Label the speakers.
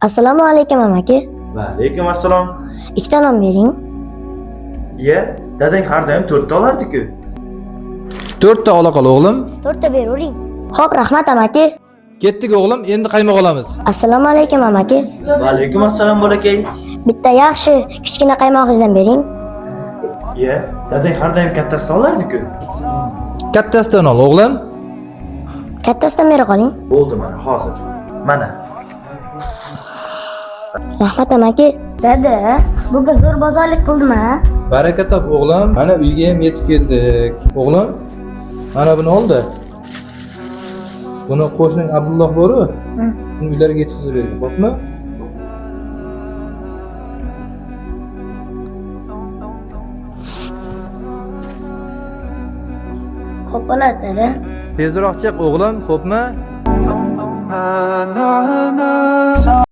Speaker 1: Assalomu alaykum amaki.
Speaker 2: Va alaykum assalom.
Speaker 1: Ikkita non bering.
Speaker 2: Iya, dadang har doim to'rtta olardi-ku.
Speaker 3: 4 ta ola qol, o'g'lim.
Speaker 1: To'rtta beravering. Xo'p, rahmat amaki.
Speaker 3: Ketdik, o'g'lim, endi qaymoq olamiz.
Speaker 1: Assalomu alaykum amaki.
Speaker 2: Va alaykum assalom, bolakay.
Speaker 1: Bitta yaxshi kichkina qaymog'ingizdan bering.
Speaker 2: Iya, dadang har doim kattasidan olardi-ku.
Speaker 3: Kattasidan ol, o'g'lim.
Speaker 1: Kattasidan bera qoling.
Speaker 2: Bo'ldi, mana hozir. Mana.
Speaker 1: Rahmat amaki. Dada, bugun zo'r bozorlik qildim a?
Speaker 3: Baraka top, o'g'lim. Mana uyga ham yetib keldik. O'g'lim, mana buni oldi. Buni qo'shning Abdulloh boru. Shuni uylariga yetkazib bering, xo'pmi?
Speaker 1: Xo'p bo'ladi, dada.
Speaker 3: Tezroq chiq, o'g'lim, xo'pmi?
Speaker 4: Na na na.